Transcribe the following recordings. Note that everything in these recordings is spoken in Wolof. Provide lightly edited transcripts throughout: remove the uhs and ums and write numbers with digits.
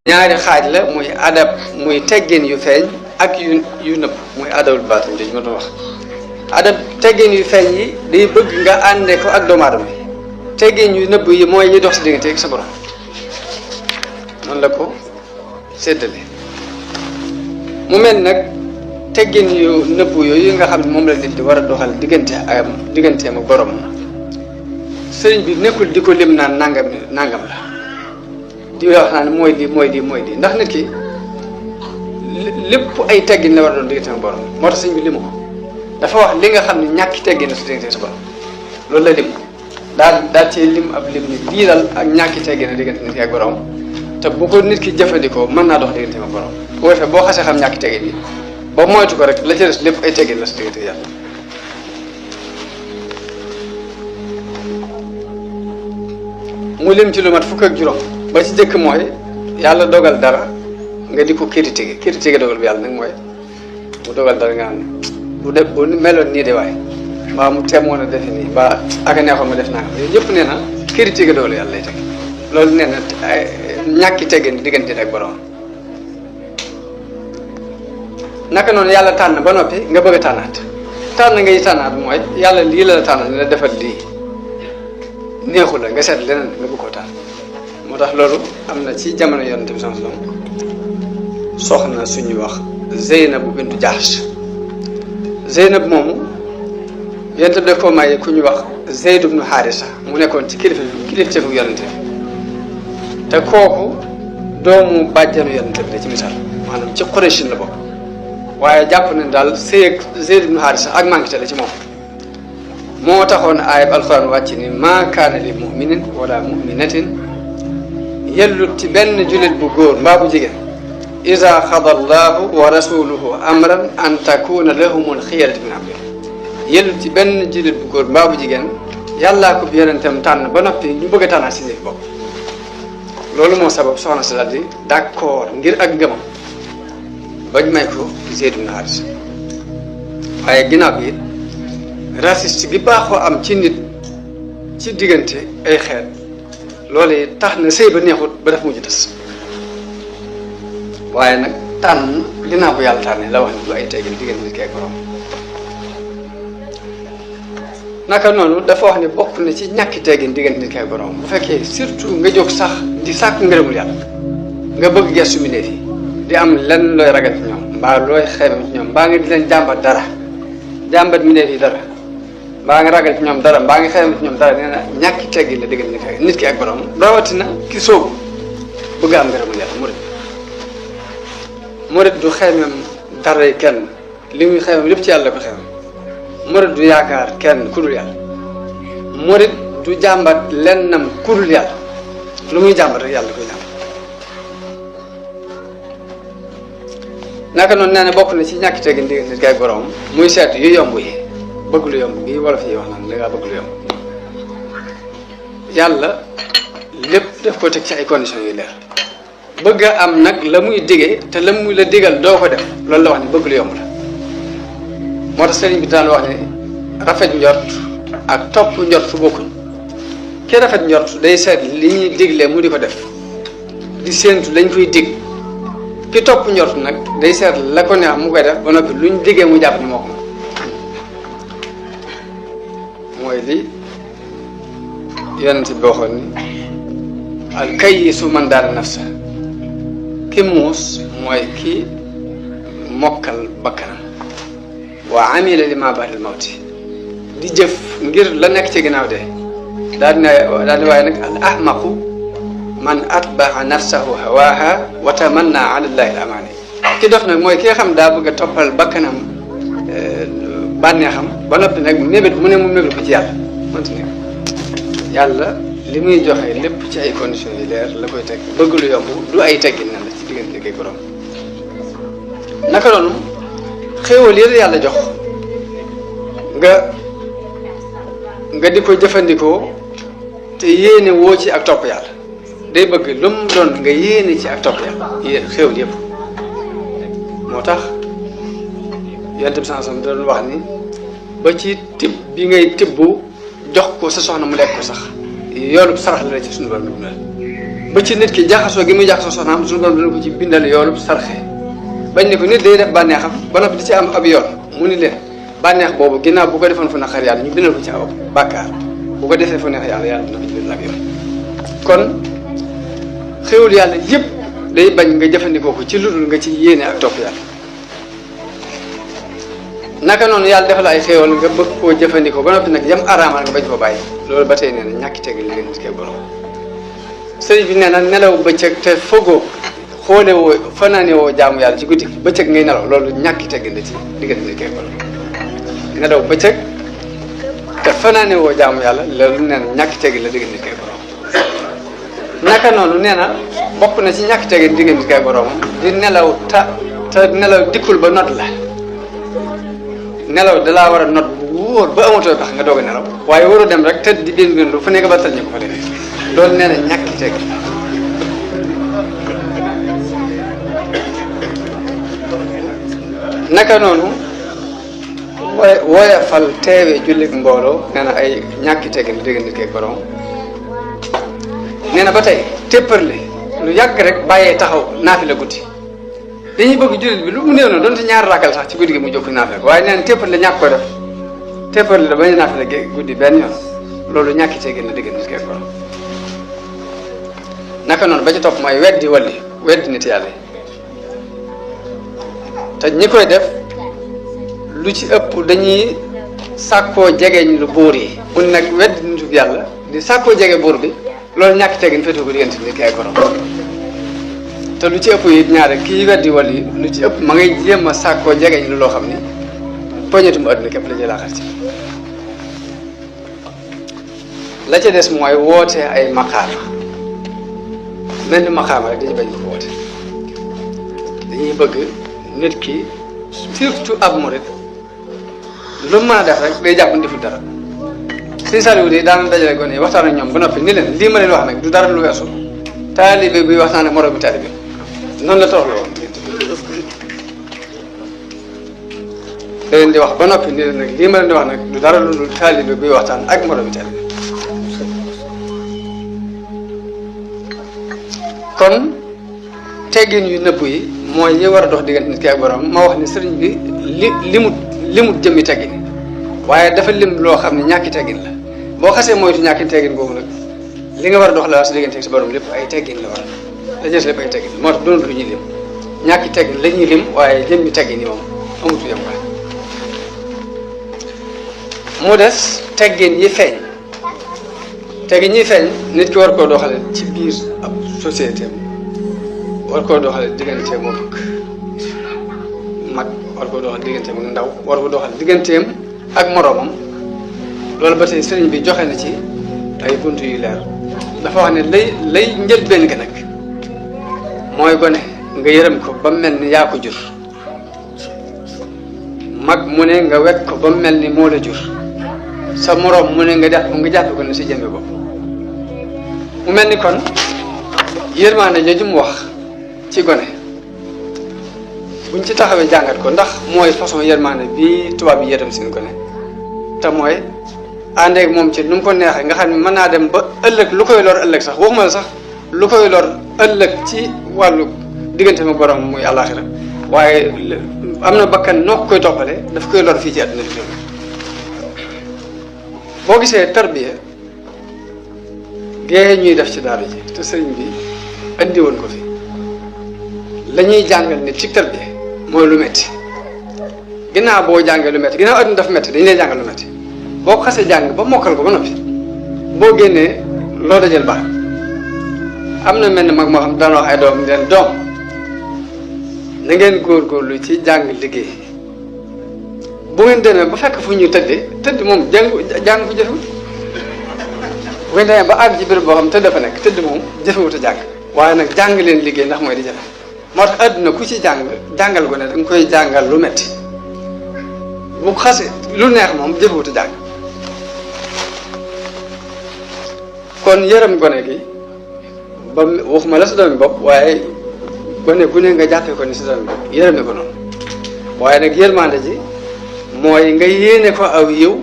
ñaari xaaj la muy adab muy teggin yu feeñ ak yu nëbb muy adabul baatin jooju ma doon wax adab teggin yu feeñ yi day bëgg nga ànde ko ak doomu aadama yi teggin yu nëbb yi mooy yi dox si diggante ak sa borom noonu la ko séddale mu mel nag teggin yu nëbb yooyu nga xam ne moom la nit di war a doxal digganteem ak borom sëriñ bi nekkul di ko lim naan nangam la di wax naan mooy lii ndax nit ki lépp ay teggin la war a doon digganteem ak borom moo tax sëriñ bi limu ko dafa wax li nga xam ne ñàkki teggin la su diggante sa borom loolu la lim daal cee lim ab lim ni lii daal ak ñàkki teggin la diggante nit ki ak borom te bu ko nit ki jëfandikoo mën naa dox digganteem ak borom bu ko defee boo xasee xam ñàkki teggin yi ba moytu ko rek la ca des lépp ay teggin la su diggante yàlla mu lim ci lu mat fukk ak juróom ba ci jëkk mooy yàlla dogal dara nga di ko critiquer dogal bi yàlla nag mooy mu dogal dara nga xam ne bu meloon nii de waay mbaa mu teemoon a defe nii mbaa ak a neexoon ma def naa ko yooyu yëpp nee na critiquer dogal yàlla lay teg loolu nee na ñàkki teggin diggante ak borom naka noonu yàlla tànn ba noppi nga bëgg a tànn ngay tànnaat mooy yàlla lii la tànn ni la defal lii neexul la nga seet leneen nga bëgg koo tànn moo tax loolu am na ci jamono yonent bi sallallahu alayhi wasallam soxna suñuy wax Zeynab bintu Jahsh Zeynab moomu yonent bi daf ko may ku ñuy wax Zayd ibn Haarisa mu nekkoon ci kilifteefu yonent bi te kooku doomu bàjjanu yonent bi la ci misaal maanaam ci Quraysh la bokk waaye jàpp nañ daal sëy ak Zayd ibn Haarisa ak manqué la ci moom moo taxoon aayab alxuraan wàcc ni maa kaana li muminin wala muminatin yellut ci benn jullit bu góor mbaa bu jigéen iza xada allahu wa rasuluhu amran an takuna lahumul xiyaratu min amri yellut ci benn jullit bu góor mbaa bu jigéen yàllaa ko bi yonentam tànn ba noppi ñu bëgg a tànnaat si nekk bopp loolu moo sabab soxna si daal di d'accord ngir ak ngëmam bañ may ko Zayd ibn Haarisa waaye ginnaaw bi raciste gi baaxoo am ci nit ci diggante ay xeet loolu tax na sëy ba neexut ba daf mujj tas waaye nag tànn ginnaaw bu yàlla tànnee la wax ne du ay teggin diggante nit ki ak borom naka noonu dafa wax ne bokk na ci ñàkki teggin diggante nit ki ak borom bu fekkee surtout nga jóg sax di sàkk ngërëmul yàlla nga bëgg gestu mi neef yi di am lenn looy ragal ci ñoom mbaa looy xeemam ci ñoom mbaa nga di leen jàmbat mi neef yi dara mbaa nga ragal ci ñoom dara mbaa nga xeemam ci ñoom dara nee na ñàkki teggin la diggante nit ki ak borom rawatina ki soobu bëgg am ngërëmul yàlla murid du xeemam dara kenn li muy xeemam lépp ci yàlla ko xeemam murid du yaakaar kenn ku dul yàlla murid du jàmbat lennam ku dul yàlla lu muy jàmbat rek yàlla koy jàmbat naka noonu nee na bokk na ci ñàkk teggin diggante nit ki ak borom muy seet yu yomb yi bëgg lu yomb gi wala fi wax naan da ngaa bëgg lu yomb yàlla lépp daf ko teg ci ay conditions yu leer bëgg a am nag la muy digee te la muy la digal doo ko def loolu la wax ne bëgg lu yomb la moo tax sëriñ bi daan wax ne rafet njort ak topp njort fu bokkuñ ki rafet njort day seet li ñuy digle mu di ko def di séentu lañ koy dig ki topp njort nag day seet la ko neex mu koy def ba noppi luñ diggee mu jàpp ni moo ko mooy li yonent bi waxoon ni al kayyisu man daana nafsa ki muus mooy ki mokkal bakkanam wa amila li ma ba'dal mawti di jëf ngir la nekk ci ginnaaw de daal di waaye nag al ahmaqu man atba'a nafsahu hawaha wa tamanna ala llahi al amani ki dof nag mooy ki nga xam daa bëgg a toppal bakkanam bànneexam ba noppi nag mébét mu ne mu mébét ko ci yàlla mënti nekk yàlla li muy joxe lépp ci ay conditions yu leer la koy teg bëgg lu yomb du ay teggin na la ci diggante kay borom naka noonu xéewal yi yàlla jox nga di ko jëfandikoo te yéene woo ci ak topp yàlla day bëgg lu mu doon nga yéene ci ak topp yàlla xéewal yëpp moo tax yonent bi sallallahu alayhi wasallam doon wax ni ba ci tibb bi ngay tibbu jox ko sa soxna mu lekk ko sax yoolub sarax la ci suñu borom bindal ba ci nit ki jaxasoo gi muy jaxasoo soxnaam suñu borom dana ko ci bindal yoolub sarxe bañ ne ko nit day def bànneexam ba noppi di ci am ab yoon mu ni leen bànneex boobu ginnaaw bu ko defoon fu naqar yàlla ñu bindal ko ci aw bàkkaar bu ko defee fu neex yàlla yàlla dina ko ci bindal ab yoon kon xéwul yàlla yëpp day bañ nga jëfandikoo ko ci lu dul nga ci yéene ak topp yàlla naka noonu yàlla defal ay xéwal nga bëgg koo jëfandikoo ba noppi nag yam araamal nga bañ ko bàyyi loolu ba tey nee na ñàkki tegg li leen nit kay borom sëriñ bi nee na nelaw bëccëg te fogoo xoole woo fanaane woo jaamu yàlla ci guddi bëccëg ngay nelaw loolu ñàkki tegg na ci diggante nit kay borom nelaw bëccëg te fanaane woo jaamu yàlla loolu nee na ñàkki tegg la diggante nit kay borom naka noonu nee na bokk na ci ñàkki tegg diggante nit kay borom di nelaw te nelaw dikkul ba not la nelaw dalaa war a not bu wóor ba amatoo tax nga doog a nelaw waaye waru dem rek tëdd di bind lu fu nekk ba tal ñu ko fa defee loolu nee na ñàkki tegg naka noonu woyafal teewe jullit mbooloo nee na ay ñàkki tegg la dégg nit keeg borom nee na ba tey tépparle lu yàgg rek bàyyee taxaw naafi la guddi dañuy bëgg jullit bi lu mu néew na doonte ñaar rakkal sax ci guddi gi mu jóg naafi la waaye nee na tépparle ñàkk ko def tépparle da bañ naafi la guddi benn yoon loolu ñàkki tegg la dégg nit keeg borom naka noonu ba ci topp mooy weddi nit yàlla yi te ñi koy def lu ci ëpp dañuy sàkkoo jegeñ lu buur yi mun nag weddi nitu yàlla di sàkkoo jege buur bi loolu ñàkk teggin féetoo ko diggante nit ki ay borom te lu ci ëpp yi ñaare kii weddi wàll yi lu ci ëpp ma ngay jéem a sàkkoo jegeñ lu loo xam ni poñetum àdduna képp la jëlaaxal ci la ca des mooy woote ay maqaama mel ni maqaama rek dañu bañ ko woote dañuy bëgg nit ki surtout ab murit lu mu mën a def rek day jàpp deful dara suñu saliwu de daana dajale gone yi waxtaan ak ñoom ba noppi ni leen lii ma leen wax nag du dara lu weesu taalibe bi waxtaan ak moroom bi taalibe noonu la toroxloo woon da leen di wax ba noppi ni leen nag lii ma leen di wax nag du dara lu taalibe bi waxtaan ak moroom bi taalibe kon teggin yu nëbb yi mooy yi war a dox diggante nit ki ak borom ma wax ni sëriñ bi limut jëmmi teggin waaye dafa lim loo xam ne ñàkki teggin la boo xasee moytu ñàkki teggin googu nag li nga war a dox la si diggante ak sa borom lépp ay teggin la war a la jës lépp ay teggin moo tax doonul lu ñuy lim ñàkki teggin la ñuy lim waaye jëmmi teggin yi moom amutu yem waay mu des teggin yi feeñ teggin yi feeñ nit ki war koo doxale ci biir ab société war koo doxale digganteem ak mag war koo doxale digganteem ak ndaw war koo doxale digganteem ak moroomam loolu ba tey sëriñ bi joxe na ci ay bunt yu leer dafa wax ne lay njëlbéen ga nag mooy gone nga yërëm ko ba mel ni yaa ko jur mag mu ne nga wekk ko ba mel ni moo la jur sa moroom mu ne nga jàppe ko ne si jëmbe bopp mu mel ni kon yërmaande jooju mu wax ci gone buñ ci taxawee jàngat ko ndax mooy façon yërmaande bi tubaab yi yërëm seen gone te mooy àndeeg moom ci nu mu ko neexee nga xam ne mën naa dem ba ëllëg lu koy lor ëllëg sax waxuma la sax lu koy lor ëllëg ci wàllu diggante ma borom muy àllaaxira waaye am na bakkan noo ko koy toppale daf koy lor fii ci àdduna fi boo gisee tarbiya gée ñuy def ci daara ji te sëriñ bi andi woon ko fi la ñuy jàngal nit ci tarbiya mooy lu métti ginnaaw boo jàngee lu métti ginnaaw àdduna dafa métti dañu lay jàngal lu métti boo ko xasee jàng ba mokkal ko ba noppi boo génnee loo dajal baax am na mel ne mag moo xam daan wax ay doom leen doom na ngeen góorgóorlu ci jàng liggéey bu ngeen demee ba fekk fu ñu tëdd moom jàng fu jëfewut bu ngeen demee ba àgg ci béréb boo xam tëdd fa nekk tëdd moom jëfewut a jàng waaye nag jàng leen liggéey ndax mooy di jafe moo tax àdduna ku ci jàngal ko ne da nga koy jàngal lu metti bu xasee lu neex moom jëfewut a jàng kon yërëm gone gi ba waxuma la sa doomi bopp waaye gone gu ne nga jàppee ko ni sa doomi bopp yërëme ko noonu waaye nag yërmande ji mooy nga yéene ko aw yiw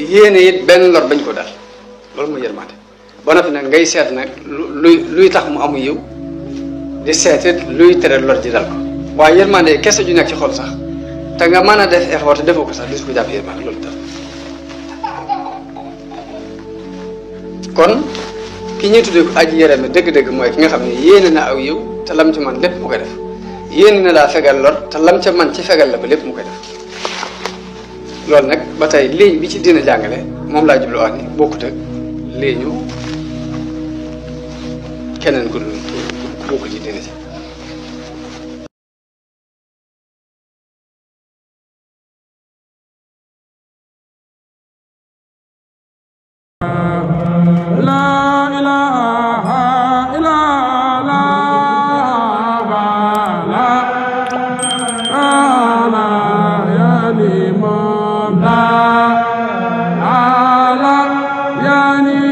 yéene it benn lor bañ ko dal loolu mooy yërmande ba noppi nag ngay seet nag luy tax mu amu yiw di seet it luy tere lor ji dal ko waaye yërmande kese ju nekk ci xol sax te nga mën a def effort te defoo ko sax dis ko jàpp yërmande loolu tax kon ki ñuy tuddee ko aji yërëme dëgg-dëgg mooy ki nga xam ne yéene na aw yiw te lam ci man lépp mu koy def yéene na laa fegal lor te lam ca man ci fegal la ba lépp mu koy def loolu nag ba tey lii bi ci dina jàngale moom laa jublu wax ni bokkut ak lii ñu keneen ku bokk ci dina ci Yani